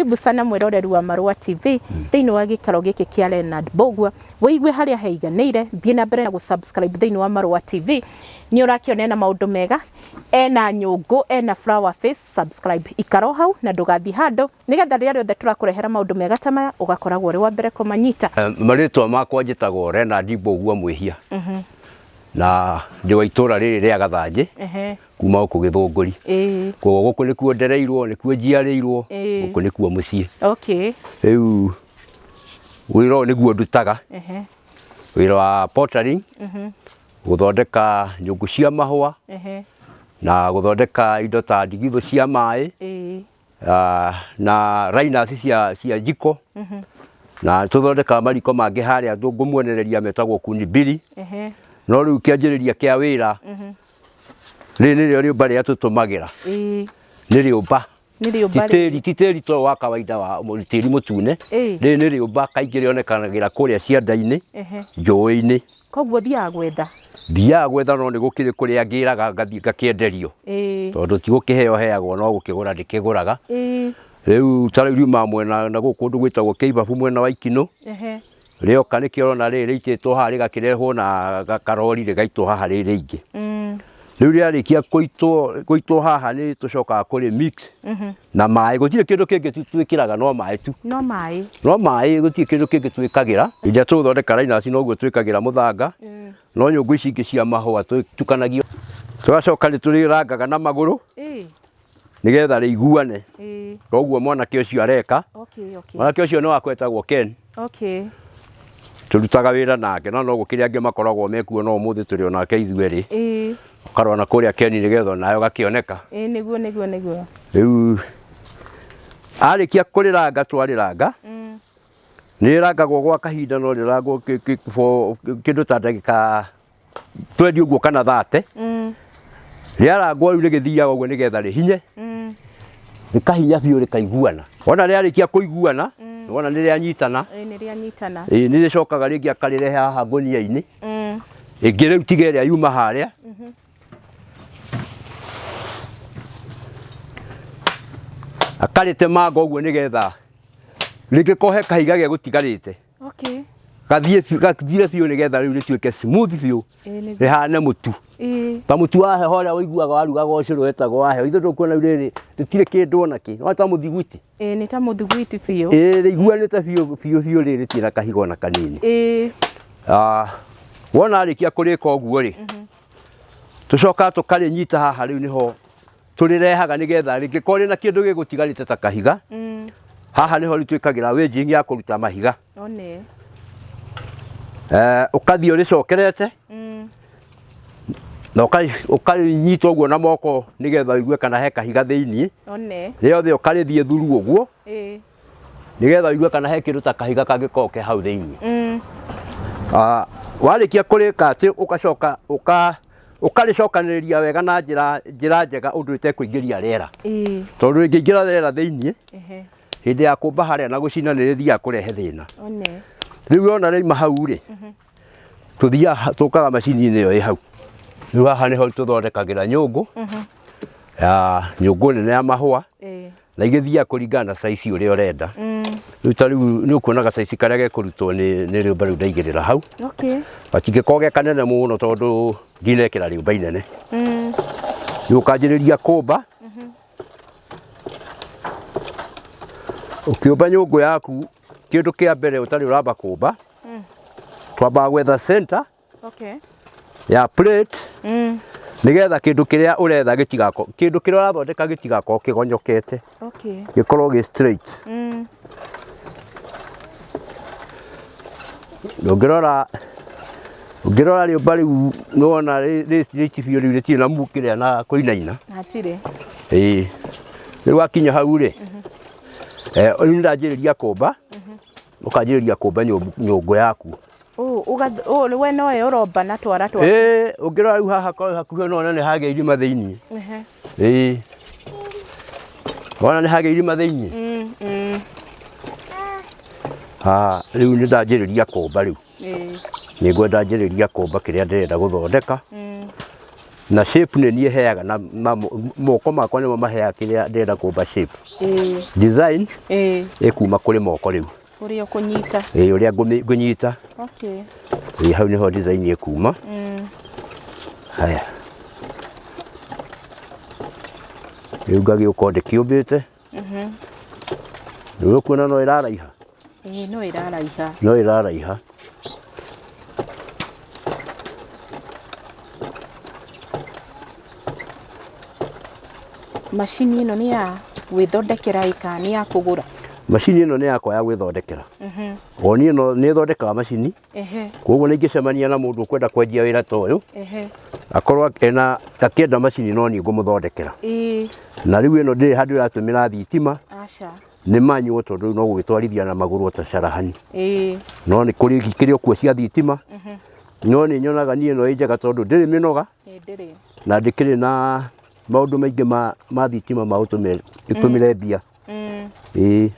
Karibu sana mwĩroreri wa Marũa TV thĩinĩ wa gĩikaro gĩkĩ kĩa Leonard Mbũgua. Wĩigue harĩa heiganĩire, thiĩ na mbere na gũ-subscribe thĩinĩ wa Marũa TV. Nĩ ũrakĩona ena maũndũ mega, ena nyũngũ, ena flower face, subscribe. Ikara o hau na ndũgathiĩ handũ nĩgetha rĩrĩa rĩothe tũrakũrehera maũndũ mega ta maya ũgakoragwo ũrĩ wa mbere kũmanyita. Marĩtwa makwa njĩtagwo Leonard Mbũgua Mwĩhia na ndĩ wa itũra rĩrĩ rĩa Gathanjĩ kuma gũkũ Gĩthũngũri. Koguo gũkũ nĩkuo ndereirwo, nĩkuo njiarĩirwo, gũkũ nĩkuo mũciĩ. Rĩu wĩra ũyũ nĩguo ndutaga, wĩra wa pottery, gũthondeka nyũngũ cia mahũa na gũthondeka indo ta ndigithũ cia maĩ na liners cia njiko na tũthondekaga mariko mangĩ harĩa ngũmuonereria metagwo kunibiri. No rĩu kĩanjĩrĩria kĩa wĩra rĩrĩ nĩrĩo rĩũmba rĩrĩa tũtũmagĩra, nĩ rĩũmba. Nĩ rĩũmba. Ti tĩri, ti tĩri to wa kawaida wa tĩri mũtune. Rĩrĩ nĩ rĩũmba kaingĩ rĩonekanagĩra kũrĩa cianda-inĩ, njũĩ-inĩ. Koguo ũthiaga gwetha? Thiaga gwetha, no nĩ gũkĩrĩ kũrĩa ngĩraga ngathiĩ ngakĩenderio, tondũ ti gũkĩheo heagwo, no gũkĩgũra ndĩkĩgũraga. Rĩu ta rĩu riumaga mwena na gũkũ kũndũ gwĩtagwo Kĩibabu mwena wa Ikinũ. Rĩoka nĩkĩo ũrona rĩrĩ rĩitĩtwo haha rĩgakĩrehwo na karori rĩgaitwo haha rĩ rĩingĩ. Rĩu rĩarĩkia kũitwo haha nĩ tũcokaga kũrĩ mix na maĩ. Gũtirĩ kĩndũ kĩngĩ twĩkĩraga no maĩ tu. No maĩ. No maĩ, gũtirĩ kĩndũ kĩngĩ twĩkagĩra. Hĩndĩ ĩrĩa tũgũthondeka liners noguo twĩkagĩra mũthanga, no nyũngũ ici ingĩ cia mahũa tũtukanagia. Tũgacoka nĩ tũrĩrangaga na magũrũ nĩgetha rĩiguane. Koguo mwanake ũcio areka. Mwanake ũcio nĩ wakwa etagwo Ken. Tũrutaga wĩra nake, no no gũkĩrĩ angĩ makoragwo mekuo, no ũmũthĩ tũrĩ o nake ithuerĩ. Ũkarora na kũrĩa Ken nĩgetha onawe ũgakĩoneka. Ĩĩ nĩguo nĩguo nĩguo. Rĩu arĩkia kũrĩranga twarĩranga, nĩ rĩrangagwo gwa kahinda, no rĩrangwo kĩndũ ta ndagĩka 20 ũguo kana 30. Rĩarangwo rĩu rĩgĩthiaga ũguo nĩgetha rĩhinye, rĩkahinya biũ rĩkaiguana. Wona rĩarĩkia kũiguana, wona nĩ rĩanyitana. Ĩĩ nĩ rĩanyitana. Ĩĩ, nĩ rĩcokaga rĩngĩ akarĩrehe haha ngũnia-inĩ ĩngĩ rĩu tiga ĩrĩa yuma harĩa. Akarĩtemanga ũguo nĩgetha rĩngĩkorwo he kahiga gegũtigarĩte gathiĩ gathire biũ nĩgetha rĩu rĩtuĩke smooth biũ, rĩhane mũtu ta mũtu wa heho ũrĩa ũiguaga warugaga ũcũrũ wetagwo wa heho. Ithuĩ ndũkuona rĩu rĩrĩ rĩtirĩ kĩndũ ona kĩ, no ta mũthiguiti. Ĩĩ nĩ ta mũthiguiti biũ. Ĩĩ, rĩiguanĩte biũ biũ biũ, rĩrĩ rĩtirĩ na kahiga ona kanini. Wona arĩkia kũrĩka ũguo rĩ, tũcokaga tũkarĩnyita haha. Rĩu nĩho tũrĩrehaga nĩgetha rĩngĩkorwo rĩna kĩndũ gĩgũtigarĩte ta kahiga, haha nĩho rĩu twĩkagĩra wĩnjing ya kũruta mahiga. One. Ũkathiĩ ũrĩcokerete na ũkarĩnyita ũguo na moko nĩgetha ũigue kana he kahiga thĩiniĩ. One. Rĩothe ũkarĩthiĩ thuru ũguo nĩgetha ũigue kana he kĩndũ ta kahiga kangĩkorwo ke hau thĩiniĩ. Warĩkia kũrĩka atĩ ũgacoka ũkarĩcokanĩrĩria wega na njĩra njega ũndũ ĩtekũingĩria rĩera, tondũ rĩngĩingĩra rĩera thĩiniĩ hĩndĩ ya kũmba harĩa na gũcina nĩ rĩthiaga kũrehe thĩna. One. Rĩu wona rĩauma hau rĩ, tũthiaga tũkaga macini-inĩ ĩyo ĩ hau. Rĩu haha nĩho tũthondekagĩra nyũngũ ya nyũngũ nene ya mahũa na igĩthiaga kũringana na size ũrĩa ũrenda. Rĩu ta rĩu nĩ ũkuona gacaici karĩa gekũrutwo nĩ rĩũmba rĩu ndaigĩrĩra hau. Gatingĩkorwo ge kanene mũno tondũ ndinekĩra rĩũmba inene. Rĩu ũkanjĩrĩria kũmba. Ũkĩũmba nyũngũ yaku, kĩndũ kĩa mbere ũtarĩ ũramba kũmba, twambaga gwetha center ya plate nĩgetha kĩndũ kĩrĩa ũretha gĩtigako, kĩndũ kĩrĩa ũrathondeka gĩtigakorwo kĩgonyokete, gĩkorwo gĩ straight. Ũngĩrora rĩũmba rĩu nĩwona rĩ straight biũ, rĩu rĩtirĩ na kĩrĩa na kũinaina. Hatirĩ. Ĩĩ, rĩu wakinya hau rĩ, rĩu nĩndanjĩrĩria kũmba, ũkanjĩrĩria kũmba nyũngũ yaku. Ũũ we nowe ũromba na twara twaku? Ĩĩ, ũngĩrora rĩu haha hakuhĩ no wone nĩ hagĩa irima thĩiniĩ. Ĩĩ, wona nĩ hagĩa irima thĩiniĩ. Haha rĩu nĩ ndanjĩrĩria kũmba rĩu. Nĩ ngwenda njĩrĩria kũmba kĩrĩa ndĩrenda gũthondeka. Na shape nĩ niĩ heaga na moko makwa nĩmo maheaga kĩrĩa ndĩrenda kũmba shape. Design ĩkuma kũrĩ moko rĩu. Ũrĩa ũkũnyita. Ĩĩ, ũrĩa ngũnyita. Ĩĩ, hau nĩho design ĩkuma. Haya. Rĩu ngagĩũka o ndĩkĩũmbĩte. Rĩu ũkuona no ĩraraiha? Ĩĩ, no ĩraraiha. No ĩraraiha. Macini ĩno nĩ ya gwĩthondekera ĩ kana nĩ ya kũgũra? Macini ĩno nĩ yakwa ya gwĩthondekera. O niĩ no nĩ thondekaga macini. Koguo nĩ ingĩcemania na mũndũ ũkwenda kwenjia wĩra ta ũyũ, akorwo ena akĩenda macini no niĩ ngũmũthondekera. Na rĩu ĩno ndĩrĩ handũ ĩratũmĩra thitima. Aca. Nĩ manual tondũ rĩu no gũgĩtwarithia na magũrũ ta carahani. No nĩ kũrĩ ikĩrĩ o kuo cia thitima. No nĩ nyonaga niĩ ĩno ĩ njega tondũ ndĩrĩ mĩnoga. Ndĩrĩ. Na ndĩkĩrĩ na maũndũ maingĩ ma thitima ma gũtũmĩre mbia. Ĩĩ.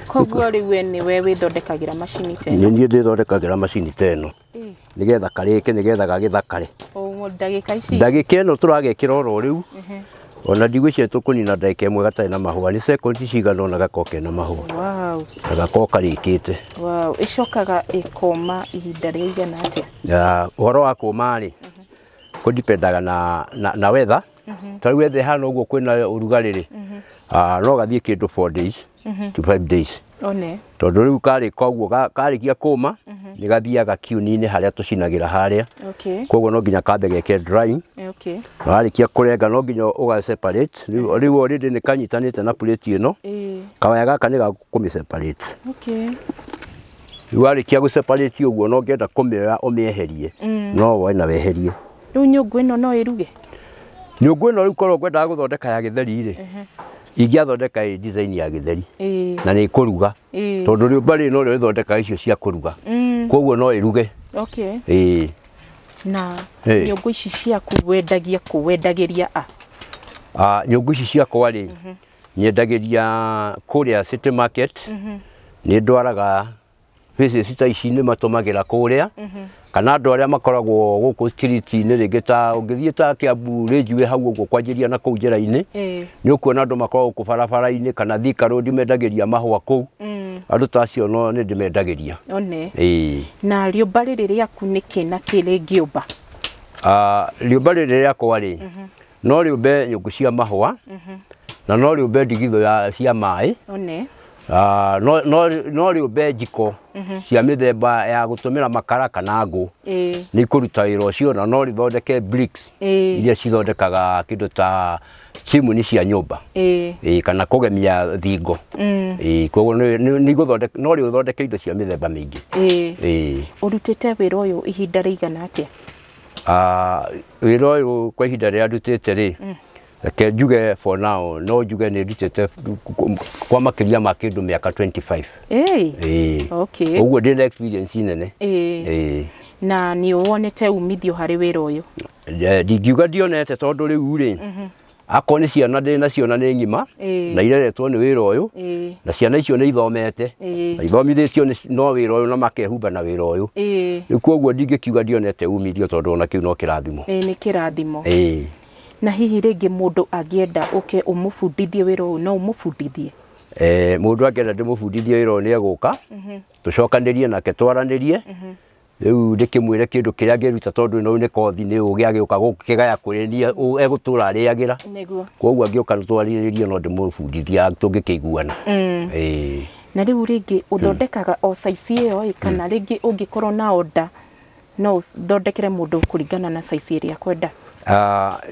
Koguo rĩu we nĩwe wĩthondekagĩra macini ta ĩno? Nĩ niĩ ndĩthondekagĩra macini ta ĩno. Nĩgetha karĩke, nĩgetha gagĩthakare. O ndagĩka ici? Ndagĩka ĩno tũragekĩra oro rĩu. Ona ndigwĩciria tũkũnina ndagĩka ĩmwe gatarĩ na mahũa, nĩ sekondi cigana ũna gakorwo kena mahũa. Wow. Na gakorwo karĩkĩte. Wow. Ĩcokaga ĩkoma ihinda rĩa igana atĩa? Ũhoro wa kũma rĩ, kũdipendaga na weather. Ta rĩu weather ĩhana ũguo kwĩna ũrugarĩ rĩ, no gathiĩ kĩndũ 4 days to 5 days. One. Tondũ rĩu karĩka ũguo, karĩkia kũma, nĩ gathiaga kiuni-inĩ harĩa tũcinagĩra harĩa. Koguo no nginya kambe geke drying. Na warĩkia kũrenga no nginya ũga separate. Rĩu already nĩ kanyitanĩte na plate ĩno. Kawaya gaka nĩ ga kũmĩ separate. Rĩu warĩkia gũ separate ũguo no ũngĩenda kũmĩoya ũmĩeherie, no woe na weherie. Rĩu nyũngũ ĩno no ĩruge? Nyũngũ ĩno rĩu korwo ngwendaga gũthondeka ya gĩtheri rĩ, ingĩathondeka ĩ design ya gĩtheri. Na nĩ ĩkũruga. Tondũ rĩũmba rĩrĩ no rĩo rĩthondekaga icio cia kũruga. Koguo no ĩruge. Na nyũngũ ici ciaku wendagia kũ? Wendagĩria a? Nyũngũ ici ciakwa rĩ, nyendagĩria kũrĩa City Market. Nĩ ndwaraga faces ta ici nĩ matũmagĩra kũrĩa. Kana andũ arĩa makoragwo gũkũ street-inĩ rĩngĩ ta ũngĩthiĩ ta Kiambu Ridgeway hau ũguo kwanjĩria na kũu njĩra-inĩ, nĩ ũkuona andũ makoragwo gũkũ barabara-inĩ kana Thika Road mendagĩria mahũa kũu. Andũ ta acio no nĩ ndĩmendagĩria. One. Na rĩũmba rĩrĩ rĩaku nĩ kĩ na kĩ rĩngĩũmba? Rĩũmba rĩrĩ rĩakwa rĩ, no rĩũmbe nyũngũ cia mahũa, na no rĩũmbe ndigithũ cia maĩ. One. No rĩũmbe njiko cia mĩthemba ya gũtũmĩra makara kana ngũ. Nĩ ikũruta wĩra ũcio, na no rĩthondeke bricks iria cithondekaga kĩndũ ta chimney cia nyũmba. Kana kũgemia thingo. Koguo no rĩthondeke indo cia mĩthemba mĩingĩ. Ũrutĩte wĩra ũyũ ihinda rĩigana atĩa? Wĩra ũyũ kwa ihinda rĩrĩa ndutĩte rĩ, reke njuge for now, no njuge nĩ ndutĩte kwa makĩria ma kĩndũ mĩaka 25. Ũguo ndĩna experience nene. Na nĩ wonete umithio harĩ wĩra ũyũ? Ndingiuga ndionete tondũ rĩu rĩ, akorwo nĩ ciana ndĩ nacio na nĩ ng'ima, na ireretwo nĩ wĩra ũyũ, na ciana icio nĩ ithomete, na ithomithĩtio no wĩra ũyũ na makehumba na wĩra ũyũ. Rĩu koguo ndingĩkiuga ndionete umithio tondũ ona kĩu no kĩrathimo. Nĩ kĩrathimo. Na hihi rĩngĩ mũndũ angĩenda ũke ũmũbundithie wĩra ũyũ, no ũmũbundithie? Mũndũ angĩenda ndĩmũbundithie wĩra ũyũ nĩ egũka, tũcokanĩrie nake twaranĩrie. Rĩu ndĩkĩmwĩre kĩndũ kĩrĩa angĩruta tondũ ĩno nĩ kothi, nĩ ũgĩ agĩũka gũkĩgaya kũrĩ niĩ, egũtũra arĩagĩra. Koguo angĩũka twarĩrĩrie no ndĩmũbundithie tũngĩkĩiguana. Na rĩu rĩngĩ ũthondekaga o size ĩyo ĩ, kana rĩngĩ ũngĩkorwo na order no ũthondekere mũndũ kũringana na size ĩrĩa akwenda?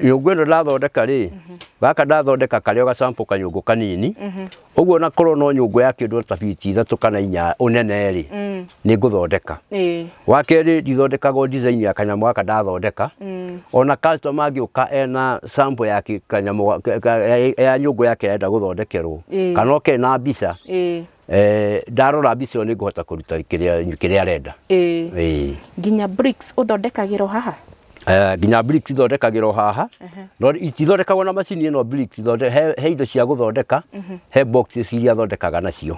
Nyũngũ ĩno ndathondeka rĩ, gaka ndathondeka karĩ o gasample kanyũngũ kanini. Ũguo na korwo no nyũngũ ya kĩndũ ta biti 3 kana 4 ũnene rĩ, nĩ ngũthondeka. Wa kerĩ ndithondekaga o design ya kanyamũ gaka ndathondeka. Ona customer angĩũka ena sample ya kanyamũ ya nyũngũ yake arenda gũthondekerwo, kana oke na mbica, ndarora mbica ĩyo nĩ ngũhota kũruta kĩrĩa arenda. Nginya bricks ũthondekagĩrwo haha? Nginya bricks ithondekagĩrwo haha. No itithondekagwo na macini ĩno bricks, he indo cia gũthondeka, he boxes iria thondekaga nacio.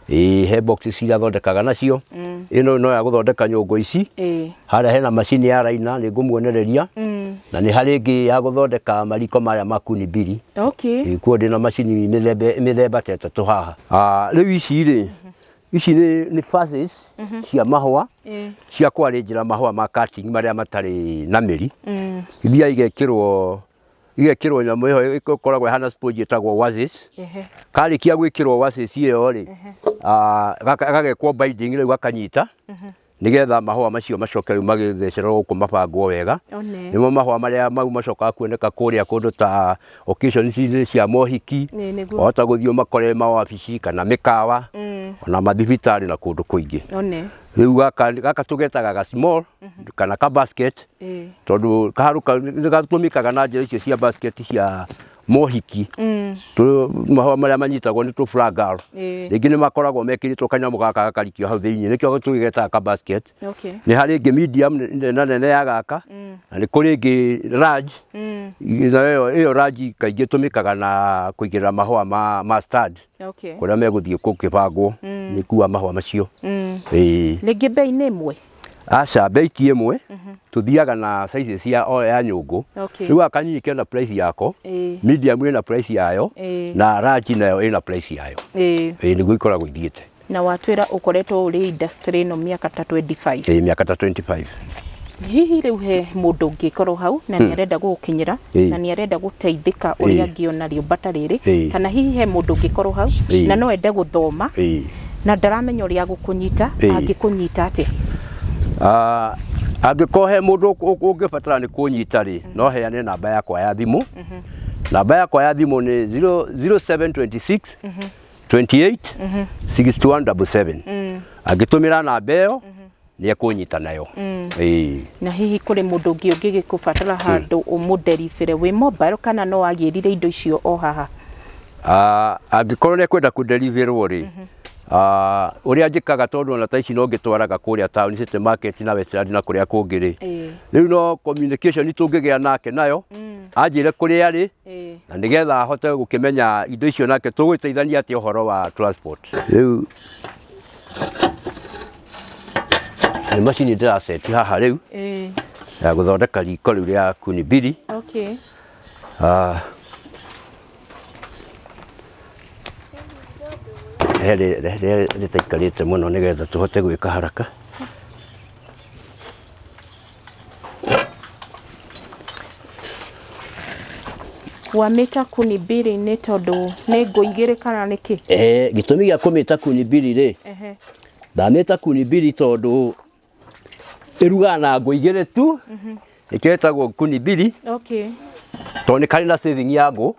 He boxes iria thondekaga nacio. Ĩno no ya gũthondeka nyũngũ ici. Harĩa hena macini ya raina, nĩ ngũmuonereria. Na nĩ harĩ ĩngĩ ya gũthondeka mariko maya ma kuni mbiri. Kuo ndĩna macini mĩthemba ta ĩtatũ haha. Rĩu ici rĩ, ici nĩ vases cia mahũa, cia kwarĩnjĩra mahũa ma cutting marĩa matarĩ na mĩri. Ithiaga igekĩrwo nyamũ ĩyo ĩkoragwo ĩhana sponge ĩtagwo vases. Karĩkia gwĩkĩrwo vases ĩyo rĩ, gagekwo binding rĩu gakanyita, nĩgetha mahũa macio macoke rĩu magĩthecererwo gũkũ mabangwo wega. Nĩmo mahũa marĩa mau macokaga kuoneka kũrĩa kũndũ ta occasions cia mohiki, wahota gũthiĩ ũmakore mawabici kana mĩkawa, ona mathibitarĩ na kũndũ kũingĩ. Rĩu gaka tũgetaga ga small kana ka basket, tondũ kaharũka nĩ gatũmĩkaga na njĩra icio cia basket cia mohiki. Mahũa marĩa manyitagwo nĩ tũ flower girl, rĩngĩ nĩ makoragwo mekĩrĩtwo kanyamũ gaka gakarikio hau thĩinĩ, nĩkĩo tũgĩgetaga ka basket. Nĩ harĩ ĩngĩ medium na nene ya gaka, na nĩ kũrĩ ĩngĩ large. Nayo ĩyo large kaingĩ ĩtũmĩkaga na kũigĩrĩra mahũa ma stand, kũrĩa megũthiĩ gũkĩbangwo nĩ kuwa mahũa macio. Rĩngĩ bei nĩ ĩmwe? Aca, bei ti ĩmwe, tũthiaga na sizes cia o ya nyũngũ. Rĩu gaka kanini kena price yako, medium ĩna price yayo, na large nayo ĩna price yayo. Ĩĩ, nĩguo ikoragwo ithiĩte. Na watwĩra ũkoretwo ũrĩ industry ĩno mĩaka ta 25. Ĩĩ, mĩaka ta 25. Hihi rĩu he mũndũ ũngĩkorwo hau na nĩ arenda gũgũkinyĩra, na nĩ arenda gũteithĩka ũrĩa angĩona rĩũmba ta rĩrĩ, kana hihi he mũndũ ũngĩkorwo hau na no ende gũthoma na ndaramenya ũrĩa agũkũnyita, angĩkũnyita atĩa? Angĩkorwo he mũndũ ũngĩbatara nĩ kũnyita rĩ, no heane namba yakwa ya thimũ. Namba yakwa ya thimũ nĩ 0726 28 6177. Angĩtũmĩra namba ĩyo nĩ ekũnyita nayo. Na hihi kũrĩ mũndũ ũngĩ ũngĩgĩkũbatara handũ ũmũnderibĩre wĩ mobile, kana no agĩrire indo icio o haha? Angĩkorwo nĩ ekwenda kũnderiverwo rĩ, ũrĩa njĩkaga, tondũ ona ta ici no ngĩtwaraga kũrĩa town city market na Westland na kũrĩa kũngĩ rĩ, rĩu no communication tũngĩgĩa nake nayo, anjĩre kũrĩa arĩ, na nĩgetha ahote gũkĩmenya indo icio nake tũgũteithania atĩa ũhoro wa transport. Rĩu nĩ macini ndĩraceti haha rĩu ya gũthondeka riko rĩu rĩa kuni mbiri. He rĩtaikarĩte mũno nĩgetha tũhote gwĩka haraka. Wamĩta kuni mbiri nĩ tondũ nĩ ngũ igĩrĩ kana nĩ kĩ? Gĩtũmi gĩa kũmĩta kuni mbiri rĩ, ndamĩta kuni mbiri tondũ ĩrugaga na ngũ igĩrĩ tu, nĩkĩo ĩtagwo kuni mbiri. Tondũ nĩ karĩ na saving ya ngũ.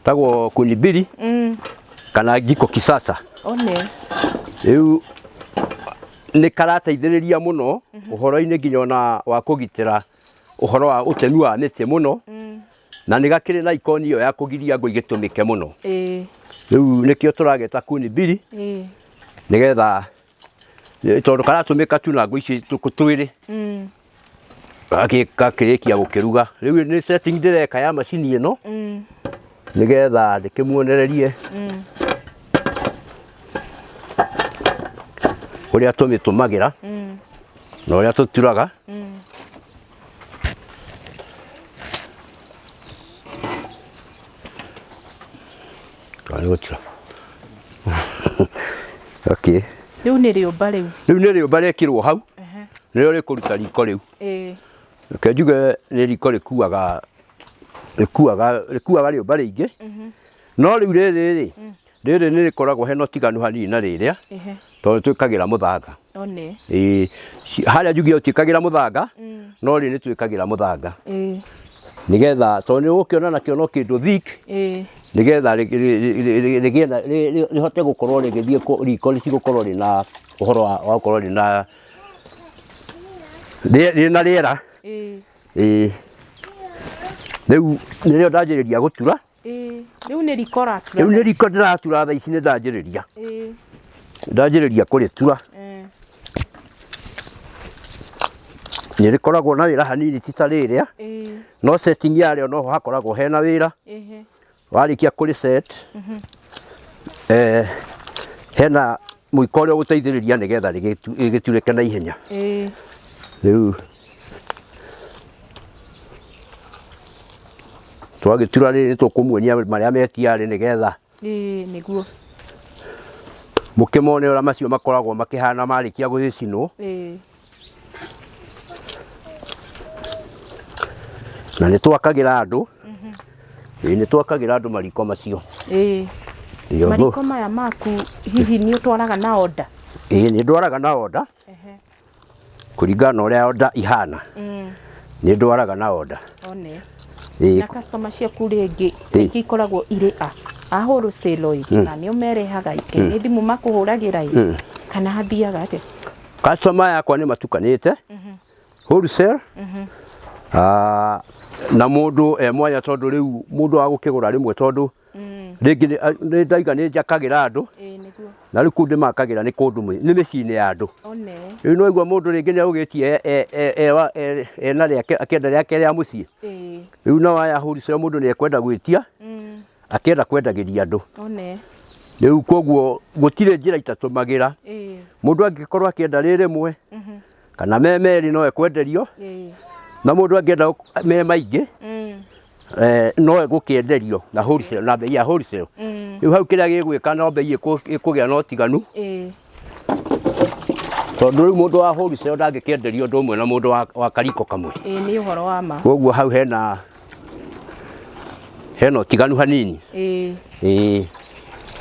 Tagwo kuni mbiri kana jiko kisasa. Rĩu nĩ karateithĩrĩria mũno ũhoro-inĩ nginya ona wa kũgitĩra ũhoro wa ũtemi wa mĩtĩ mũno, na nĩ gakĩrĩ na ikoni ĩyo ya kũgiria ngũ igĩtũmĩke mũno. Rĩu nĩkĩo tũrageta kuni mbiri, nĩgetha tondũ karatũmĩka tu na ngũ ici twĩrĩ, gakĩrĩkia gũkĩruga. Rĩu nĩ setting ndĩreka ya macini ĩno, nĩgetha ndĩkĩmuonererie ũrĩa tũmĩtũmagĩra na ũrĩa tũturaga. Nĩ gũtura. Okay. Rĩu nĩ rĩũmba rĩu. Rĩu nĩ rĩũmba rĩekĩrwo hau, nĩrĩo rĩkũruta riko rĩu. Reke njuge nĩ riko rĩkuaga rĩũmba rĩingĩ. No rĩu rĩrĩ rĩ, rĩrĩ nĩ rĩkoragwo hena ũtiganu hanini na rĩrĩa, tondũ twĩkagĩra mũthanga. Harĩa njugire ũtiĩkagĩra mũthanga, no rĩrĩ nĩ twĩkagĩra mũthanga. Nĩgetha tondũ nĩ ũgũkĩona nakĩo no kĩndũ thick, nĩgetha rĩhote gũkorwo rĩgĩthiĩ riko rĩtigũkorwo rĩna ũhoro wa gũkorwo rĩna rĩera. Rĩu nĩrĩo ndanjĩrĩria gũtura. Rĩu nĩ riko ũratura? Rĩu nĩ riko ndĩratura thaa ici, nĩ ndanjĩrĩria. Ndanjĩrĩria kũrĩtura. Nĩ rĩkoragwo na wĩra hanini ti ta rĩrĩa, no setting yarĩo noho hakoragwo hena wĩra. Warĩkia kũrĩ set, hena mũiko ũrĩa ũgũteithĩrĩria nĩgetha rĩgĩturĩke na ihenya. Rĩu Twagĩtura rĩrĩ nĩ tũkũmuonia marĩa metiarĩ nĩgetha Ĩĩ nĩguo. Mũkĩmone ũrĩa macio makoragwo makĩhana marĩkia gũgĩcinwo. Ĩĩ. Na nĩ twakagĩra andũ. Ĩĩ nĩ twakagĩra andũ mariko macio. Ĩĩ. Ĩĩ, ũguo. Mariko maya maku hihi nĩ ũtwaraga na order? Ĩĩ nĩ ndwaraga na order. Kũringana na ũrĩa order ihana. Nĩ ndwaraga na order. One. Ĩĩ. Na customer ciaku rĩngĩ kaingĩ ikoragwo irĩ a? A wholesale ĩ, kana nĩo merehaga ĩ, kana nĩ thimũ makũhũragĩra ĩ, kana hathiaga atĩa? Customer yakwa nĩ matukanĩte. Wholesale. Na mũndũ e mwanya tondũ rĩu mũndũ wa gũkĩgũra rĩmwe tondũ rĩngĩ nĩ ndaiga nĩ njakagĩra andũ. Ĩĩ nĩguo. Na rĩu kũu ndĩmakagĩra nĩ kũndũ nĩ mĩciĩ-inĩ ya andũ. One. Rĩu no igua mũndũ rĩngĩ nĩ augĩtie ena rĩake akĩenda rĩake rĩa mũciĩ. Ĩĩ. Rĩu no aya wholesale mũndũ nĩ ekwenda gwĩtia akĩenda kwendagĩria andũ. One. Rĩu koguo gũtirĩ njĩra itatũmagĩra. Ĩĩ. Mũndũ angĩkorwo akĩenda rĩ rĩmwe kana me merĩ no ekwenderio. Ĩĩ. Na mũndũ angĩenda me maingĩ no egũkĩenderio na wholesale, na bei ya wholesale. Rĩu hau kĩrĩa gĩgwĩka no bei ĩkũgĩa na ũtiganu. Ĩĩ. Tondũ rĩu mũndũ wa wholesale ndangĩkĩenderio ũndũ ũmwe na mũndũ wa kariko kamwe. Ĩĩ nĩ ũhoro wa ma. Koguo hau hena ũtiganu hanini. Ĩĩ. Ĩĩ.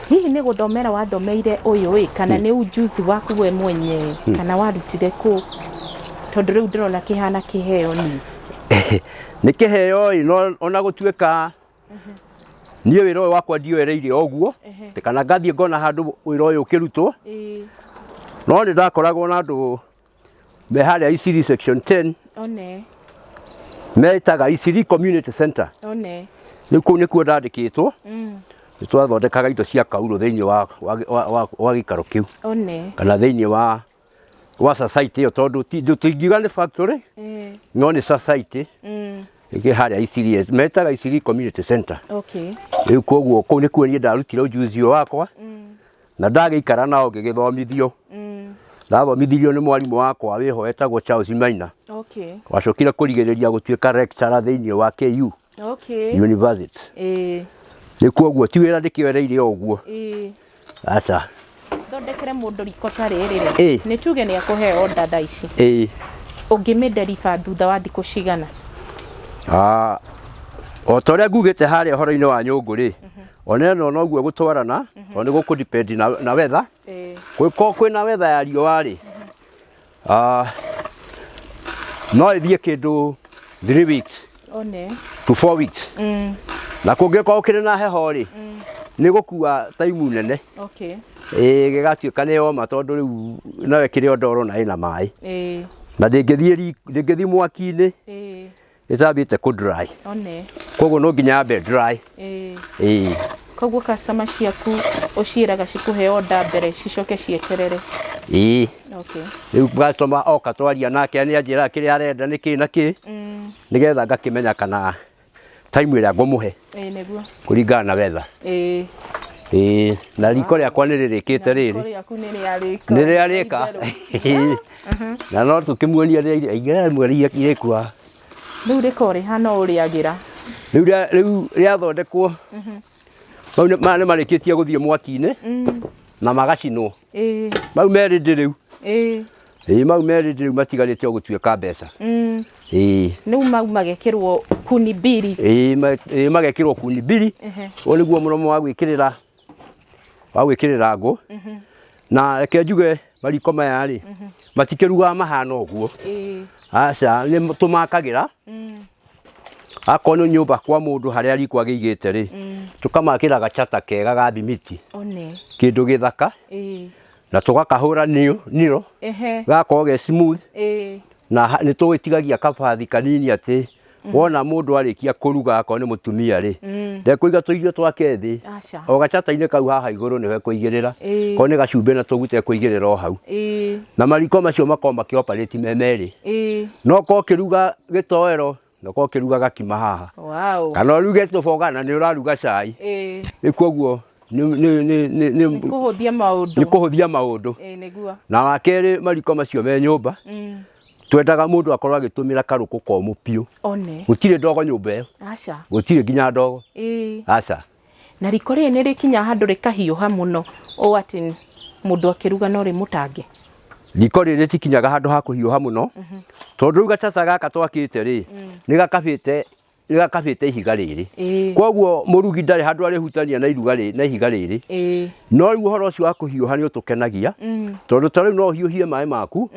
Hihi nĩ gũthomera wathomeire ũyũ ĩ, kana nĩ ujuzi waku we mwenyewe, kana warutire kũ? Tondũ rĩu ndĩrona kĩhana kĩheo niĩ. Nĩ kĩheo ĩ, no ona gũtuĩka niĩ wĩra ũyũ wakwa ndioereire o ũguo, kana ngathiĩ ngona handũ wĩra ũyũ ũkĩrutwo. Ĩĩ. No nĩ ndakoragwo na andũ me harĩa Isili section 10. One. Metaga Isili Community Center. One. Rĩu kũu nĩkuo ndandĩkĩtwo. Nĩ twathondekaga indo cia kaurũ thĩinĩ wa gĩikaro kĩu. One. Kana thĩinĩ wa society ĩyo tondũ tũtingiuga nĩ factory, no nĩ society. Ĩngĩ harĩa Isili, metaga Isili Community Center. Okay. Rĩu koguo kũu nĩkuo niĩ ndarutire ujuzi ũyũ wakwa. Na ndagĩikara nao ngĩgĩthomithio. Ndathomithirio nĩ mwarimũ wakwa wĩho etagwo Charles Maina. Okay. Wacokire kũrigĩrĩria gũtuĩka lecturer thĩinĩ wa KU. Okay. University. Ĩĩ. Nĩ koguo ti wĩra ndĩkĩoereire o ũguo. Ĩĩ. Aca. Thondekere mũndũ riko ta rĩrĩ rĩ. Ĩĩ. Nĩ tuge nĩ akũhe order thaa ici. Ĩĩ. Ũngĩmĩnderiba thutha wa thikũ cigana? O ta ũrĩa ngugĩte harĩa ũhoro-inĩ wa nyũngũ rĩ, ona ĩno noguo ĩgũtwarana, tondũ nĩ gũkũ depend na weather. Ĩĩ. Kũngĩkorwo kwĩna weather ya riũa rĩ, no ĩthiĩ kĩndũ 3 weeks One. to 4 weeks. Na kũngĩkorwo kĩrĩ na heho rĩ, nĩ gũkua time nene. Okay. Ĩĩ, gĩgatuĩka nĩ yoma tondũ rĩu no ĩkĩrĩ o ndoro na ĩna maĩ. Ĩĩ. Na ndĩngĩthiĩ mwaki-inĩ Ĩĩ. ĩtambĩte kũ dry. One. Koguo no nginya yambe dry. Ĩĩ. Ĩĩ. Koguo customer ciaku ũciĩraga cikũhe order mbere cicoke cieterere. Ĩĩ. Okay. Rĩu customer oka twaria nake nĩ anjĩraga kĩrĩa arenda nĩ kĩ na kĩ. Nĩgetha ngakĩmenya kana time ĩrĩa ngũmũhe. Ĩĩ nĩguo. Kũringana na weather. Ĩĩ. Ĩĩ, na riko rĩakwa nĩ rĩrĩkĩte rĩrĩ. Riko rĩaku nĩ rĩarĩka. Nĩ rĩarĩka. Na no tũkĩmuonie rĩrĩa ingĩra rĩmwe irĩkua. Rĩu rĩko rĩhana ũũ rĩagĩra. Rĩu rĩathondekwo. Mau maya nĩ marĩkĩtie gũthiĩ mwaki-inĩ. Na magacinwo. Ĩĩ. Mau merĩ ndĩ rĩu. Ĩĩ. Ĩĩ, mau merĩ ndĩ rĩu matigarĩte o gũtuĩka mbeca. Ĩĩ. Rĩu mau magekĩrwo kuni mbiri. Ĩĩ, magekĩrwo kuni mbiri. Ũyũ nĩguo mũromo wa gwĩkĩrĩra ngũ. Na reke njuge mariko maya rĩ, matikĩrugaga mahana ũguo. Ĩĩ. Aca, nĩ tũmakagĩra. Akorwo nĩ nyũmba kwa mũndũ harĩa riko agĩigĩte rĩ, tũkamakĩra gachata kega ga thimiti. One. Kĩndũ gĩthaka. Ĩĩ. Na tũgakahũra niro. Ehe. Gakorwo ge smooth. Ĩĩ. Na nĩ tũgĩtigagia kabathi kanini atĩ wona mũndũ arĩkia kũruga akorwo nĩ mũtumia rĩ, ndekũiga tũirio twake thĩ. Aca. O gachata-inĩ kau haha igũrũ nĩho ekũigĩrĩra. Ĩĩ. Korwo nĩ gacumbĩ na tũguta ekũigĩrĩra o hau. Ĩĩ. Na mariko macio makorwo makĩoperate me merĩ. Ĩĩ. No korwo ũkĩruga gĩtoero, na korwo ũkĩruga gakima haha. Wow. Kana ũruge tũboga na nĩ ũraruga cai. Ĩĩ. Rĩu koguo Nĩ kũhũthia maũndũ. Nĩ kũhũthia maũndũ. Ĩĩ, nĩguo. Na wa kerĩ mariko macio me nyũmba. Twendaga mũndũ akorwo agĩtũmĩra karũkũ komũ biũ. One. Gũtirĩ ndogo nyũmba ĩyo. Aca. Gũtirĩ nginya ndogo. Ĩĩ. Aca. Na riko rĩrĩ nĩ rĩkinya handũ rĩkahiũha mũno ũũ atĩ mũndũ akĩruga no rĩmũtange? Riko rĩrĩ rĩtikinyaga handũ ha kũhiũha mũno, tondũ rĩu gacaca gaka twakĩte rĩ, nĩ gakabĩte nĩ gakabĩte ihiga rĩrĩ. Koguo mũrugi ndarĩ handũ arĩhutania na iruga rĩ, na ihiga rĩrĩ. No rĩu ũhoro ũcio wa kũhiũha nĩ ũtũkenagia, tondũ ta rĩu no ũhiũhie maĩ maku,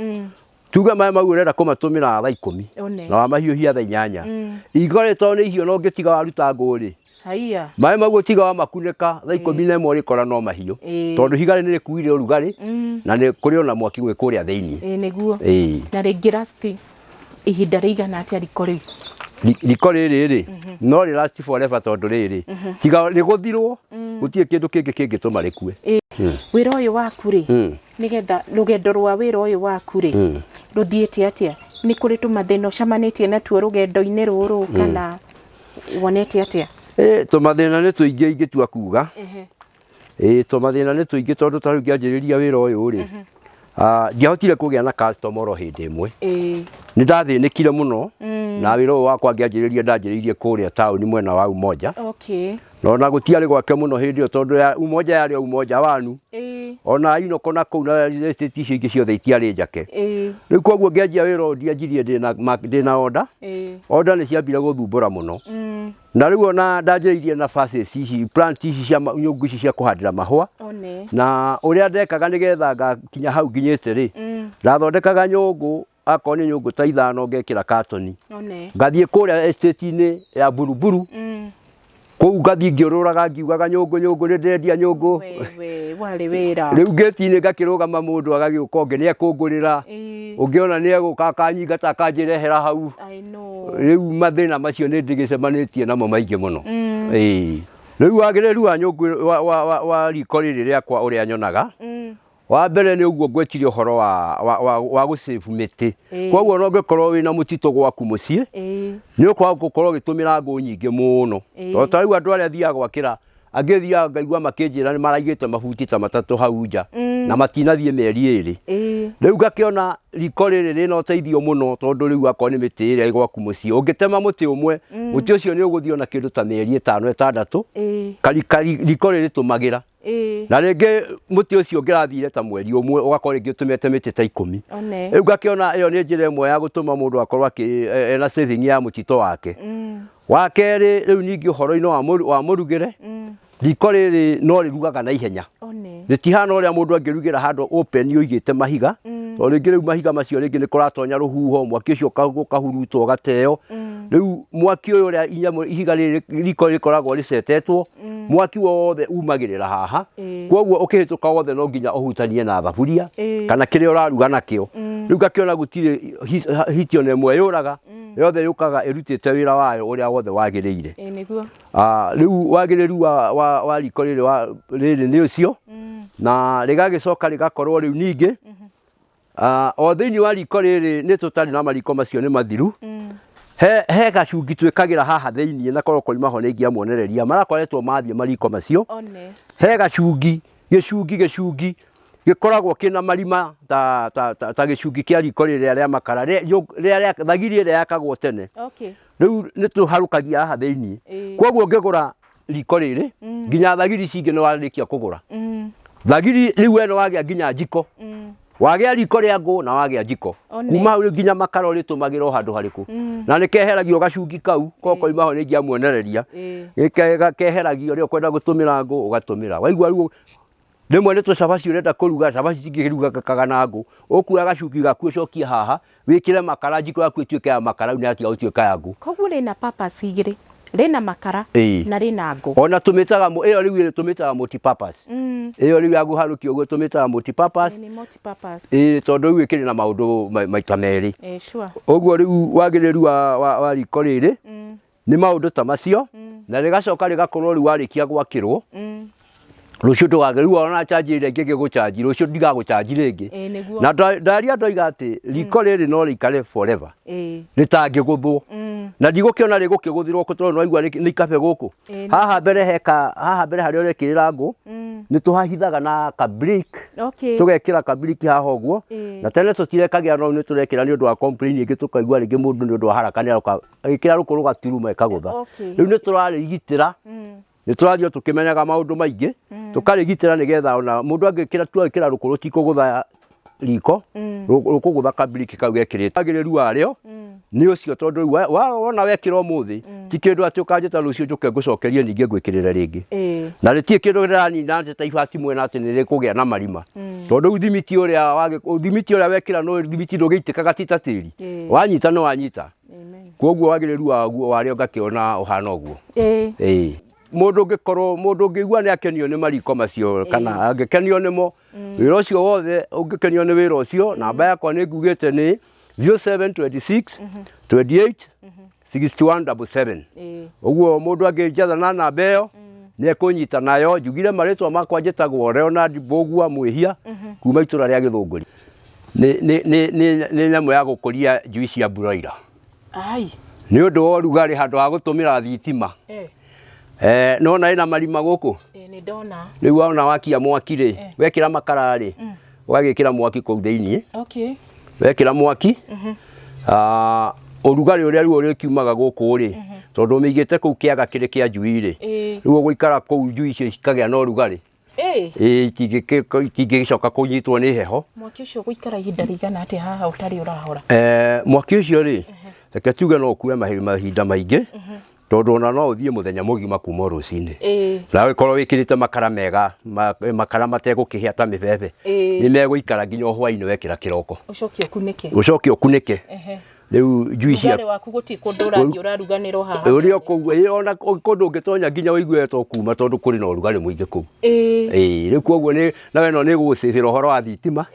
tuge maĩ mau ũrenda kũmatũmĩra thaa 10, na wamahiũhia thaa 8. Ihiga rĩrĩ tondũ nĩ ihiũ na ũngĩtiga waruta ngũ rĩ, Haiya. maĩ mau ũtiga wamakunĩka thaa 11 ũrĩkora no mahiũ, tondũ ihiga rĩrĩ nĩ rĩkuire ũrugarĩ, na nĩ kũrĩ ona mwaki wĩ kũrĩa thĩinĩ. Ĩĩ nĩguo. Na rĩngĩ last ihinda rĩigana atĩa riko rĩu? Riko rĩrĩ rĩ, no rĩ last forever tondũ rĩrĩ, tiga rĩgũthirwo, gũtirĩ kĩndũ kĩngĩ kĩngĩtũma rĩkue. Wĩra ũyũ waku rĩ, nĩgetha rũgendo rwa wĩra ũyũ waku rĩ, rũthiĩte atĩa? Nĩ kũrĩ tũmathĩna ũcemanĩtie natuo rũgendo-inĩ rũrũ kana wonete atĩa? Tũmathĩna nĩ tũingĩ ingĩtua kuga. Tũmathĩna nĩ tũingĩ tondũ ta rĩu ngĩanjĩrĩria wĩra ũyũ rĩ, ndiahotire kũgĩa na customer oro hĩndĩ ĩmwe. Nĩ ndathĩnĩkire mũno, na wĩra ũyũ wakwa ngĩanjĩrĩria ndanjĩrĩirie kũrĩa taũni mwena wa Umoja. Na ona gũtiarĩ gwake mũno hĩndĩ ĩyo tondũ ya Umoja yarĩ o Umoja wanu. Ona Inoko na kũu na estate icio ingĩ ciothe itiarĩ njake. Rĩu koguo ngĩanjia wĩra ũyũ ndianjirie ndĩna order. Order nĩ ciambire gũthumbũra mũno. Na rĩu ona ndanjĩrĩirie na vases ici, plant ici cia nyũngũ ici cia kũhandĩra mahũa. Na ũrĩa ndekaga nĩgetha ngakinya hau nginyĩte rĩ, ndathondekaga nyũngũ, akorwo nĩ nyũngũ ta 5 ngekĩra katoni. Ngathiĩ kũrĩa estate-inĩ ya Buruburu. Kũu ngathiĩ ngĩũrũraga ngiugaga nyũngũ, nyũngũ, nĩ ndĩrendia nyũngũ. Wewe, warĩ wĩra. Rĩu ngĩti-inĩ ngakĩrũgama mũndũ agagĩũka ũngĩ nĩ ekũngũrĩra. Ũngĩ ona nĩ egũka akanyingata akanjĩrehera hau. I know. Rĩu mathĩna macio nĩ ndĩgĩcemanĩtie namo maingĩ mũno. Rĩu wagĩrĩru wa nyũngũ, wa riko rĩrĩ rĩakwa ũrĩa nyonaga. Wa mbere nĩ ũguo ngwetirie ũhoro wa gũsave mĩtĩ. Koguo no ũngĩkorwo wĩna mũtitũ gwaku mũciĩ, nĩ ũkwaga gũkorwo ũgĩtũmĩra ngũ nyingĩ mũno. Tondũ ta rĩu andũ arĩa thiaga gwakĩra, angĩ thiaga ngaigua makĩnjĩra nĩ maraigĩte mabuti ta 3 hau nja, na matinathiĩ mĩeri 2. Rĩu ngakĩona riko rĩrĩ rĩna ũteithio mũno tondũ rĩu akorwo nĩ mĩtĩ ĩrĩa ĩ gwaku mũciĩ, ũngĩtema mũtĩ ũmwe, mũtĩ ũcio nĩ ũgũthiĩ ona kĩndũ ta mĩeri 5 6. Riko rĩrĩ rĩtũmagĩra. Na rĩngĩ mũtĩ ũcio ũngĩrathire ta mweri ũmwe, ũgakorwo rĩngĩ ũtũmĩte mĩtĩ ta 10. Rĩu ngakĩona ĩyo nĩ njĩra ĩmwe ya gũtũma mũndũ akorwo ena saving ya mũtitũ wake. Wa kerĩ, rĩu ningĩ ũhoro-inĩ wa mũrugĩre, riko rĩrĩ no rĩrugaga na ihenya. Rĩtihana ũrĩa mũndũ angĩrugĩra handũ open ũigĩte mahiga, tondũ rĩngĩ rĩu mahiga macio rĩngĩ nĩ kũratonya rũhuho, mwaki ũcio ũkahurutwo ũgateo. Rĩu mwaki ũyũ ũrĩa ihiga rĩrĩ riko rĩkoragwo rĩcetetwo, mwaki wothe umagĩrĩra haha. Koguo ũkĩhĩtũka wothe no nginya ũhutanie na thaburia, kana kĩrĩa ũraruga nakĩo. Rĩu ngakĩona gũtirĩ hiti ona ĩmwe yũraga, yothe yũkaga ĩrutĩte wĩra wayo ũrĩa wothe wagĩrĩire. Nĩguo. Rĩu wagĩrĩru wa riko rĩrĩ rĩrĩ nĩ ũcio. Na rĩgagĩcoka rĩgakorwo rĩu ningĩ, o thĩinĩ wa riko rĩrĩ nĩ tũtarĩ na mariko macio nĩ mathiru. He gacungi twĩkagĩra haha thĩinĩ, na korwo koima ho nĩ ingĩamuonereria, marakoretwo mathiĩ mariko macio. He gacungi, gĩcungi, gĩcungi gĩkoragwo kĩna marima ta gĩcungi kĩa riko rĩrĩa rĩa makara, thagiri ĩrĩa yakagwo tene. Rĩu nĩ tũharũkagia haha thĩinĩ. Koguo ũngĩgũra riko rĩrĩ, nginya thagiri ici ingĩ nĩ warĩkia kũgũra. Thagiri rĩu we nĩ wagĩa nginya njiko. Wagĩa riko rĩa ngũ na wagĩa njiko. Kuma hau rĩu nginya makara ũrĩtũmagĩra o handũ harĩkũ. Na nĩ keheragio gacungi kau, korwo koima ho nĩ ingĩamuonereria. Keheragio rĩrĩa ũkwenda gũtũmĩra ngũ ũgatũmĩra. Waigua rĩu rĩmwe nĩ tũcabaci ũrenda kũruga, cabaci cingĩrugĩkaga na ngũ. Ũkuoya gacungi gaku ũcokie haha, wĩkĩre makara, njiko yaku ĩtuĩke ya makara, rĩu nĩ yatiga gũtuĩka ya ngũ. Koguo rĩna purpose igĩrĩ, rĩna makara na rĩna ngũ. Ona tũmĩtaga ĩyo rĩu ĩrĩ tũmĩtaga multi-purpose. Ĩyo rĩu ya kũharũkio ũguo tũmĩtaga multi-purpose. Nĩ multi-purpose. Tondũ rĩu ĩkĩrĩ na maũndũ maita merĩ. Sure. Ũguo rĩu wagĩrĩru wa riko rĩrĩ, nĩ maũndũ ta macio, na rĩgacoka rĩgakorwo rĩu warĩkia gwakĩrwo. Rũciũ ndũgagĩ, rĩu ona charge ĩrĩa ĩngĩ ĩgĩgũcharge, rũciũ ndigagũcharge rĩngĩ. Nĩguo. Na ndaria ndoiga atĩ riko rĩrĩ no rĩikare forever. Rĩtangĩgũthwo. Na ndigũkĩona rĩgũkĩgũthĩrwo kũ tondũ nĩwaigua nĩ ikabe gũkũ. Haha mbere heka, haha mbere harĩa ũrekĩrĩra ngũ, Nĩ tũhahithaga na ka brick. Tũgekĩra ka brick haha ũguo. Na tene tũtirekagĩra, no nĩ tũrekĩra nĩ ũndũ wa complain ĩngĩ, tũkaigua rĩngĩ mũndũ nĩ ũndũ wa haraka nĩ aroka agĩkĩra rũkũ rũgaturuma ĩkagũtha. Rĩu nĩ tũrarĩgitĩra, nĩ tũrathiĩ o tũkĩmenyaga maũndũ maingĩ, tũkarĩgitĩra nĩgetha ona mũndũ angĩkĩra, twekĩra rũkũ rũtikũgũtha riko, rũkũgũtha kabiriki kau gekĩrĩte. Wagĩrĩru warĩo nĩ ũcio, tondũ rĩu wona wekĩra ũmũthĩ, ti kĩndũ atĩ ũkanjĩta rũciũ njũke ngũcokerie ningĩ ngwĩkĩrĩre rĩngĩ. Na rĩtirĩ kĩndũ rĩranina atĩ ta ibati mwena atĩ nĩ rĩkũgĩa na marima, tondũ rĩu thimiti ũrĩa thimiti ũrĩa wekĩra no thimiti ndũgĩitĩkaga, ti ta tĩri. Wanyita nĩ wanyita. Koguo wagĩrĩru waguo warĩo ngakĩona ũhana ũguo. Ĩĩ, mũndũ ũngĩkorwo, mũndũ ũngĩigua nĩ akenio nĩ mariko macio kana angĩkenio nĩmo, wĩra ũcio wothe, ũngĩkenio nĩ wĩra ũcio, namba yakwa nĩ ngugĩte nĩ 0726 28 61 77. Ũguo mũndũ angĩnjetha na namba ĩyo nĩ ekũnyita nayo. Njugire marĩtwa makwa njĩtagwo Leonard Mbũgua Mwĩhia kuma itũra rĩa Gĩthũngũri. Nĩ nyamũ ya gũkũria njui cia broiler. Ai. Nĩ ũndũ wa ũrugarĩ, handũ ha gũtũmĩra thitima. Nona ĩna marima gũkũ. Nĩ ndona. Rĩu wona wakia mwaki rĩ, wekĩra makara rĩ, ũgagĩkĩra mwaki kũu thĩiniĩ. Wekĩra mwaki, ũrugarĩ ũrĩa rĩu ũrĩkiumaga gũkũ rĩ, tondũ ũmĩigĩte kũu kĩaga kĩrĩ kĩa njui rĩ, rĩu ũgũikara kũu njui icio cikagĩa na ũrugarĩ. Ĩĩ, itingĩgĩcoka kũnyitwo nĩ heho. Mwaki ũcio ũgũikara ihinda rĩigana atĩa haha ũtarĩ ũrahora? Mwaki ũcio rĩ, reke tuge no ũkue mahinda maingĩ, tondũ ona no ũthiĩ mũthenya mũgima kuma o rũcinĩ. Na ũgĩkorwo wĩkĩrĩte makara mega, makara mategũkĩhĩa ta mĩbebe, nĩ megũikara nginya o hwainĩ wekĩra kĩroko. Ũcoke ũkunĩke. Ũcoke ũkunĩke. Rĩu njui cia Ũrugarĩ waku gũtirĩ kũndũ ũrathiĩ, ũraruganĩrwo haha. Ũrĩ o kũu, ĩĩ, ona kũndũ ũngĩtonya nginya ũigue to kuma, tondũ kũrĩ na ũrugarĩ mũingĩ kũu. Ĩĩ, rĩu koguo nĩ nawe ĩno nĩ ĩgũgũcĩbĩra ũhoro wa thitima,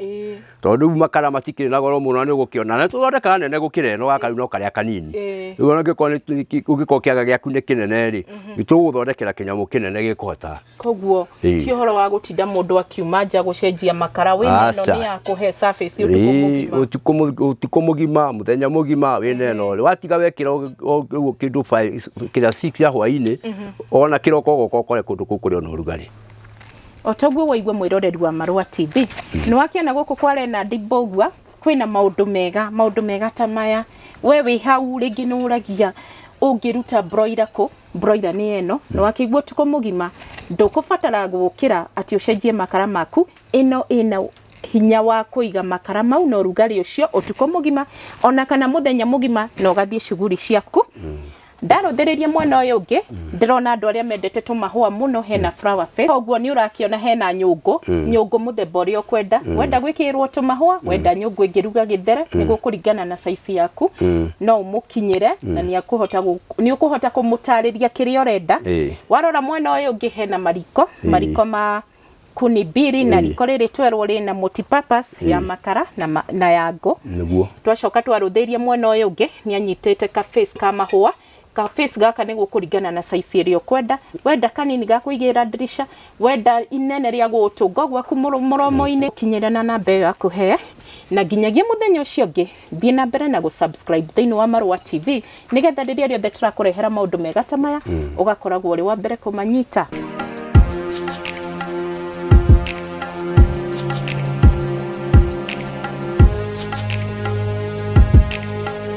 tondũ rĩu makara matikĩrĩ na goro mũno, nĩ ũgũkĩona na tũthondekaga nene gũkĩra ĩno, gaka rĩu no karĩa kanini. Rĩu ona ũngĩkorwo kĩaga gĩaku nĩ kĩnene rĩ, nĩ tũgũgũthondekera kĩnyamũ kĩnene gĩkũhota. Koguo ti ũhoro wa gũtinda mũndũ akiuma nja gũcenjia makara, wĩna ĩno nĩ ya kũhe service ũtukũ mũgima. Ũtukũ mũgima, mũthenya mũgima wĩna ĩno. Watiga wekĩra ũguo kĩndũ 5 kĩrĩa 6 ya hwainĩ, ona kĩroko ũgoka ũkore kũndũ kũu kũrĩ ona ũrugarĩ. O toguo waigua, mwĩroreri wa Marũa TV, nĩ wakĩona gũkũ kwa Leonard Mbũgua kwĩna maũndũ mega, maũndũ mega ta maya. We wĩ hau rĩngĩ nĩ ũragia ũngĩruta broiler kũ? Broiler nĩ ĩno. Nĩ wakĩigua ũtukũ mũgima ndũkũbatara gũkĩra atĩ ũcenjie makara maku. Ĩno ĩna hinya wa kũiga makara mau na ũrugarĩ ũcio ũtukũ mũgima ona kana mũthenya mũgima, na ũgathiĩ cuguri ciaku. Ndarũthĩrĩria mwena ũyũ ũngĩ, ndĩrona andũ arĩa mendete tũmahũa mũno, hena flower face. Koguo nĩ ũrakĩona hena nyũngũ, nyũngũ mũthemba ũrĩa ũkwenda, wenda gwĩkĩrwo tũmahũa, wenda nyũngũ ĩngĩruga gĩthere, nĩ gũkũringana na size yaku. No ũmũkinyĩre na nĩ ũkũhota kũmũtarĩria kĩrĩa ũrenda. Warora mwena ũyũ ũngĩ hena mariko, mariko ma kuni mbiri, na riko rĩrĩ twerwo rĩna multipurpose ya makara na ya ngũ. Twacoka twarũthĩirie mwena ũyũ ũngĩ, nĩ anyitĩte ka face ka mahũa. Ka face gaka nĩ gũkũringana na size ĩrĩa ũkwenda, wenda kanini ga kũigĩrĩra ndirica, wenda inene rĩa gũtũnga gwaku mũromo-inĩ. Kinyĩra na namba ĩyo akũhe, na nginyagia mũthenya ũcio ũngĩ, thiĩ na mbere na gũsubscribe thĩinĩ wa Marũa TV, nĩgetha rĩrĩa rĩothe tũrakũrehera maũndũ mega ta maya, ũgakoragwo ũrĩ wa mbere kũmanyita.